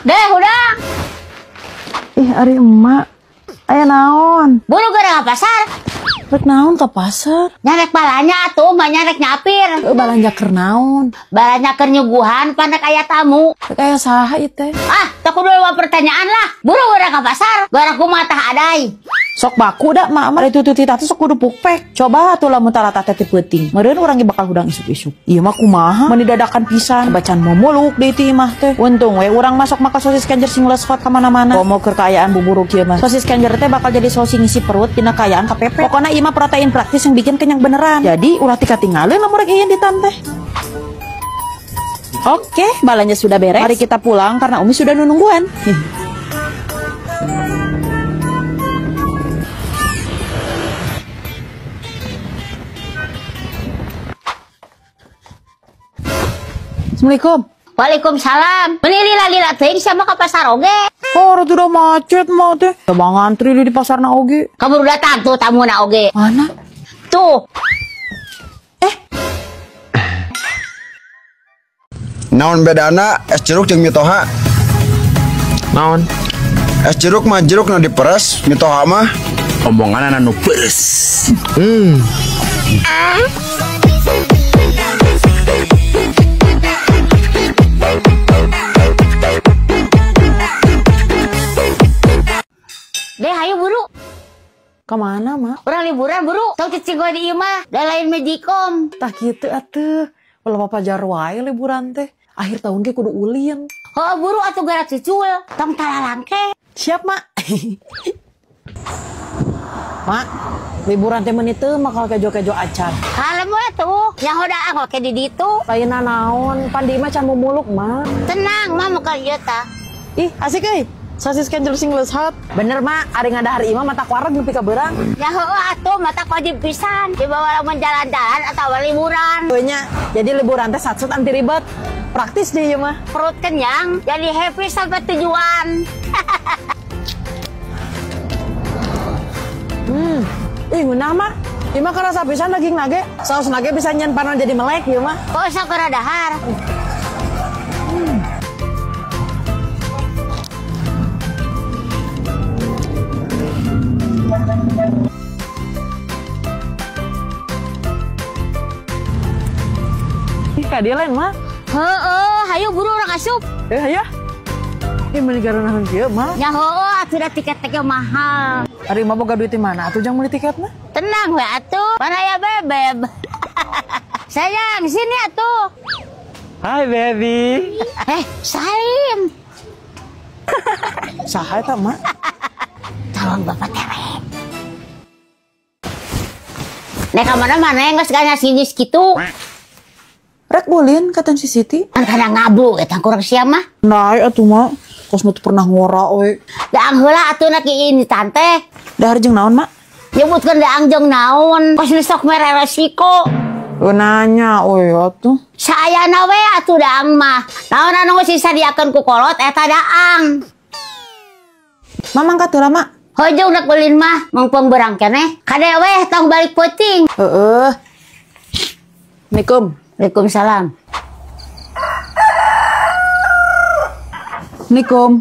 Deh, udah. Ih, ari emak. Aya naon? Buru gara ke pasar. Rek naon ke pasar? Nyarek balanya atuh, mah nyarek nyapir. Balanja keur naon? Balanja keur nyuguhan panek aya tamu. Rek aya saha ieu teh? Ah, tak kudu loba pertanyaan lah. Buru gara ke pasar, gara kumaha tah adai. Sok baku da mak mah itu titah teh sok kudu pukpek. Coba atuh lamun tarata teh peuting. Meureun urang ge bakal hudang isuk-isuk. Ieu mah kumaha? Meuni dadakan pisan. Bacaan momoluk deui ti imah teh. Untung we urang masuk maka sosis kenjer sing lesot ka mana-mana. Komo keur kaayaan buburu kieu mah. Sosis kenjer teh bakal jadi sosis ngisi perut dina kaayaan KPP. Pokona ieu mah protein praktis yang bikin kenyang beneran. Jadi ulah tikatinggalin lamun rek ieu di tante. Oke, balanya sudah beres. Mari kita pulang karena Umi sudah nungguan. Assalamualaikum. Waalaikumsalam. Beli lila-lila teuing sama ke pasar oge. Oh, udah macet mah teh. Bang ngantri di pasar na oge. Kaburu datang tuh tamu na oge. Mana? Tuh. Naon bedana es jeruk jeung mitoha? Naon? Es jeruk mah jeruk nu diperes, mitoha mah omongan anu peres. Deh, ayo buru. Kemana, Mak? Orang liburan buru. Tong cicing gua di imah, da lain magicom. Tah kitu atuh. Ulah papajar wae liburan teh. Akhir tahun ge kudu ulin. Oh, buru atuh gara cucul. Tong talalangke. Siap, Mak. Mak, liburan teh meuni teu bakal kejo-kejo acan. Kalem we tuh. Nyaho daang oke di ditu. Lainna naon, pan di imah can mumuluk, Mak. Tenang, Mak mukal ieu tah. Ih, asik euy. Sosis kenjer sing lesot. Bener, Mak, ari ngadahar imah mata kuareg nepi ka beurang. Ya heueuh atuh mata wajib pisan dibawa lamun jalan-jalan atawa liburan. Heueuh nya, jadi liburan teh satsut anti ribet. Praktis deh ieu mah. Perut kenyang, jadi happy sampai tujuan. Ih, ngeunah mah. Ieu mah karasa pisan daging nage. Saus nage bisa nyen panon jadi melek ieu mah. Kok sok dahar. Ih, ka dieu lain mah. Heeh, hayu buru urang asup. Hayu. Ih, meuni garunaheun kieu mah. Nya heueuh atuh da tiket teh mahal. Ari mah boga duit di mana atuh jang meuli tiketna? Tenang we atuh, mana aya bebeb. Sayang, sini atuh. Hai baby. Salim. Saha eta, Mak? Calon bapak tewe. Nek ka mana-mana geus ganyas-ganyis kitu. Rek ulin ka si Siti. Kan kadang ngablu eta kurang sia mah. Nae atuh Mak, kos nu teu pernah ngora we. Daang heula atuh nak ini tante. Dahar jeung naon, Mak? Nyebutkeun daang jeung naon, kos nu sok mere resiko. Nanya we atuh. Saayana we atuh daang mah. Naon anu geus disadiakeun ku kolot eta daang. Mak mangkat heula, Mak. Hojong nak ulin mah, mangpong berang keneh. Kade we tong balik peuting. Heeh. Assalamualaikum. Waalaikumsalam. Assalamualaikum.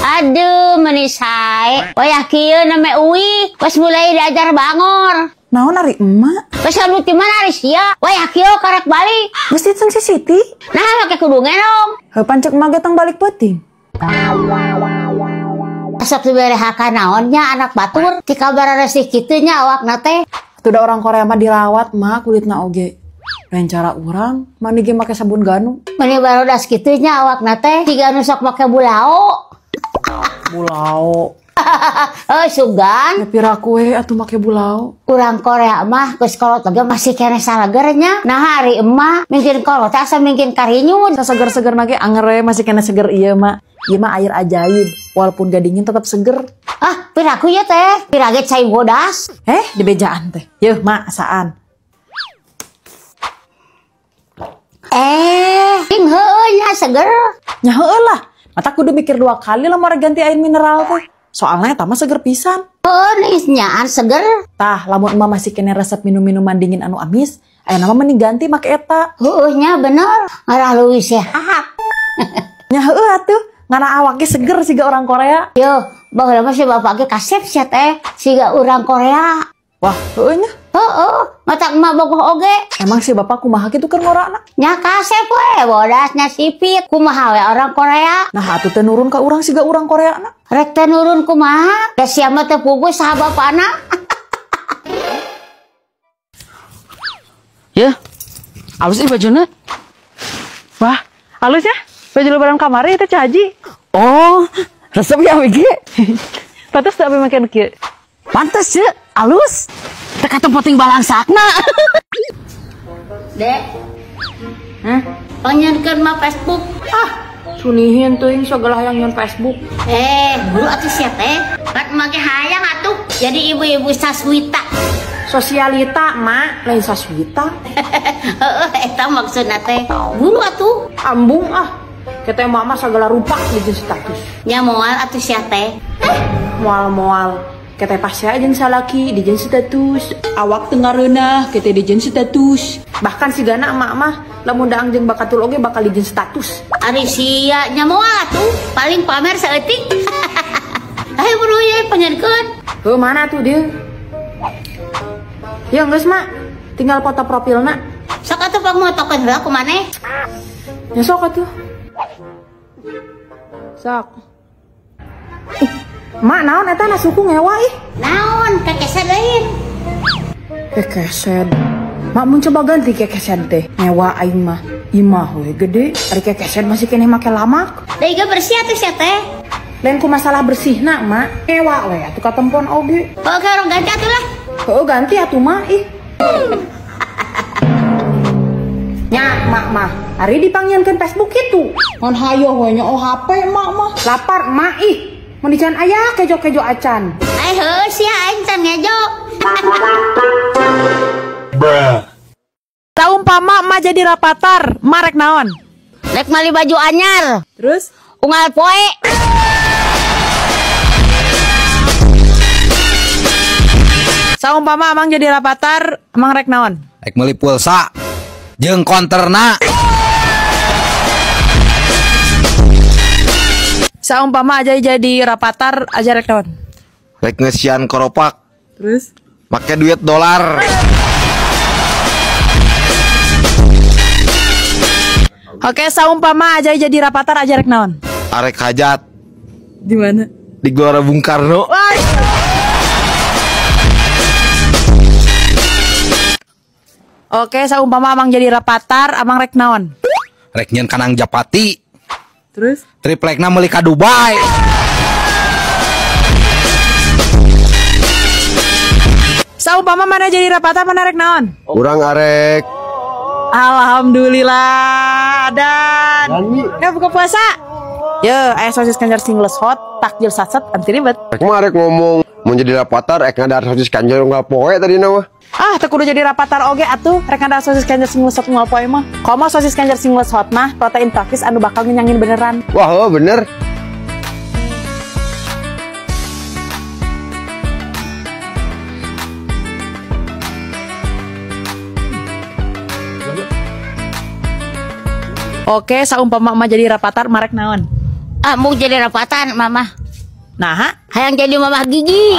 Aduh, meni sae. Wayah kieu name uwi, geus mulai diajar bangor. Naon ari emak? Geus anu ti mana ari sia? Wayah kieu karek balik. Geus diteng si Siti. Nah, make kudu ngelong. Heuh pancek emak ge tong balik peuting. Sok dibere haka naon nya anak batur, ti kabar resih kitu nya awakna teh. Atuh da orang Korea mah dirawat mah kulitna oge. Lain cara urang, mani ge make sabun ganu. Mani barudas kitu nya awakna teh, siga nu sok make bulao. Bulao. Oh, sugan. Ya piraku we atuh make bulao. Urang Korea mah geus kolot oge masih keneh salager nya. Nah hari emak mingkin kolot asa mingkin karinyun. Saseger-seger mah ge anger we masih keneh seger ieu mah. Ieu mah air ajaib, walaupun gak dingin tetap seger. Ah, piraku ya teh, pirage cai bodas. Dibejaan teh. Yeuh, mak asaan. Ing heueuh nya seger. Nya heueuh lah. Mata kudu mikir dua kali lah mau ganti air mineral teh. Soalnya eta mah seger pisan. Heueuh nyaan seger. Tah, lamun emak masih kene resep minum-minuman dingin anu amis, ayeuna mah mending ganti make eta. Heueuh nya bener, ngarah leuwih sehat. Nya heueuh atuh. Ngana awak ge seger siga orang Korea. Yo, baheula mah si bapak ge kasep sia teh, siga urang Korea. Wah, heueuh nya. Heeh, matak emak bogoh oge. Emang si bapak kumaha kitu keur ngorana? Nya kasep we, bodasnya sipit. Kumaha we orang Korea? Nah, atuh teh nurun ka urang siga urang Korea na. Rek teh nurun kumaha? Da sia mah teh puguh saha bapana. Ya, alus ih bajuna. Wah, alus ya? Baju lebaran kamari itu Haji. Oh, resep ya wigi. Pantes tak make nu kieu? Pantes ya, alus. Teka tempoting balangsakna. Dek. Hah? Panyenkeun mah Facebook. Ah, sunihin teuing sagala hayang nyeun Facebook. Buru atuh sia teh. Kan make hayang atuh. Jadi ibu-ibu saswita. Sosialita, Mak, lain saswita. Heeh, eta maksudna teh. Buru atuh. Ambung ah. Kita emak mah segala rupa di jeung status. Nya moal atuh sia teh. Moal-moal. Kita pasti aja jeung salaki di jeung status. Awak teu ngareunah kita di jeung status. Bahkan sigana emak mah lamun daang jeung bakatul oge bakal di jeung status. Ari sia nya moal atuh, paling pamer saeutik. Ayo buru ye panyenkeun. Heuh mana tuh dia? Ya geus mak, tinggal foto profilna. Sok atuh pangmotokeun heula ku maneh. Ya sok atuh. Sok. Ih, mak naon eta na suku ngewa ih. Naon kekeset lain. Kekeset. Mak mun coba ganti kekeset teh. Ngewa aing mah. Imah we gede, ari kekeset masih keneh make lamak. Da ieu bersih atuh sia teh. Lain ku masalah bersihna mak. Ngewa we atuh katempon oge. Oke, orang ganti atuh lah. Heuh ganti atuh mak ih. Nya mak mah ari dipanggilkeun Facebook kitu. Ngan hayoh we nya oh HP mak mah. Lapar mak ih. Mun dican aya kejo-kejo acan. Ai heuh sia aing can ngejo. Bruh. Saumpama emak jadi rapatar, emak rek naon? Rek mali baju anyar. Terus unggal poe. Saumpama amang jadi rapatar, amang rek naon? Rek meuli pulsa jeung konterna. Saumpama aja jadi rapatar aja rek naon? Rek ngesian koropak. Terus make duit dolar. Oke, saumpama aja jadi rapatar aja rek naon? Arek hajat. Di mana? Di Gelora Bung Karno. Wah. Oke, saumpama amang jadi rapatar, amang rek naon? Rek nyeun kanang japati. Terus? Triplekna meuli ka Dubai. Saumpama mana jadi rapatar, mana rek naon? Urang arek. Alhamdulillah dan ya buka puasa. Yo, aya sosis kanjar singles hot, takjil satset anti ribet. Rek mah arek ngomong mun jadi rapatar rek ngadar sosis kanjar unggal poe tadi mah. Ah, teu kudu jadi rapatar oge atuh, rek ngadar sosis kanjar singles hot unggal poe mah. Komo sosis kanjar singles hot mah protein praktis anu bakal ngenyangin beneran. Wah, oh, bener. Oke, saumpama emak jadi rapatar, marek naon? Ah, mau jadi rapatan, mama. Nah, hayang jadi mamah gigi.